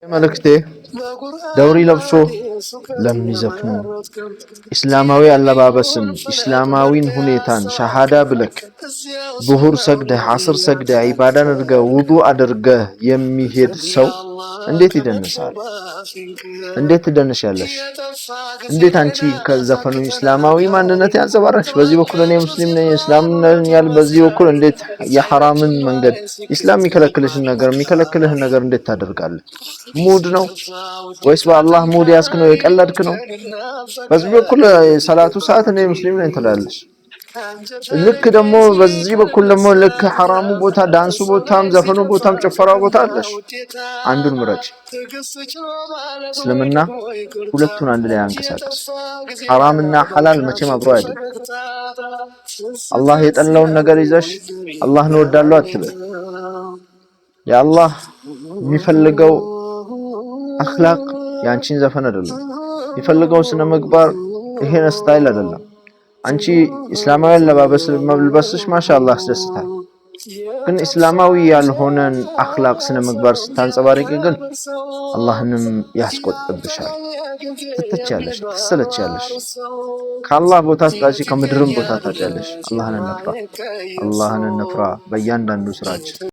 መልእክቴ ደውሪ ለብሶ ለሚዘፍኑ፣ ኢስላማዊ አለባበስን፣ ኢስላማዊን ሁኔታን ሸሃዳ ብለክ ዙሁር ሰግደህ፣ ዓስር ሰግደህ፣ ዒባዳን አድርገህ፣ ውዱእ አድርገህ የሚሄድ ሰው እንዴት ይደንሳል? እንዴት ትደንሻለሽ? እንዴት አንቺ ከዘፈኑ እስላማዊ ማንነት ያንጸባረቅሽ? በዚህ በኩል እኔ ሙስሊም ነኝ፣ እስላም ነኝ ያል፣ በዚህ በኩል እንዴት የሐራምን መንገድ፣ ኢስላም የሚከለክልሽን ነገር፣ የሚከለክልህን ነገር እንዴት ታደርጋለህ? Mood ነው ወይስ በአላህ mood ያዝክ ነው፣ የቀለድክ ነው? በዚህ በኩል ሰላቱ ሰዓት እኔ ሙስሊም ነኝ ትላለሽ። ልክ ደግሞ በዚህ በኩል ደግሞ ልክ ሐራሙ ቦታ፣ ዳንሱ ቦታም፣ ዘፈኑ ቦታም፣ ጭፈራው ቦታ አለሽ። አንዱን ምረጭ። እስልምና ሁለቱን አንድ ላይ አንቀሳቀስ። ሐራምና ሐላል መቼም አብሮ አይደለም። አላህ የጠላውን ነገር ይዘሽ አላህን እወዳለሁ አትበል። የአላህ የሚፈልገው አኽላቅ የአንቺን ዘፈን አይደለም። የሚፈልገው ስነ ምግባር ይሄን style አይደለም። አንቺ እስላማዊ አለባበስ መልበስሽ ማሻአላህ ያስደስታል። ግን እስላማዊ ያልሆነን አኽላቅ፣ ስነ ምግባር ስታንጸባርቂ ግን አላህንም ያስቆጥብሻል። ትተቻለሽ፣ ትሰለቻለሽ። ከአላህ ቦታ ስጣጪ፣ ከምድርም ቦታ ታጫለሽ። አላህን እንፍራ፣ አላህን እንፍራ በእያንዳንዱ ስራችን።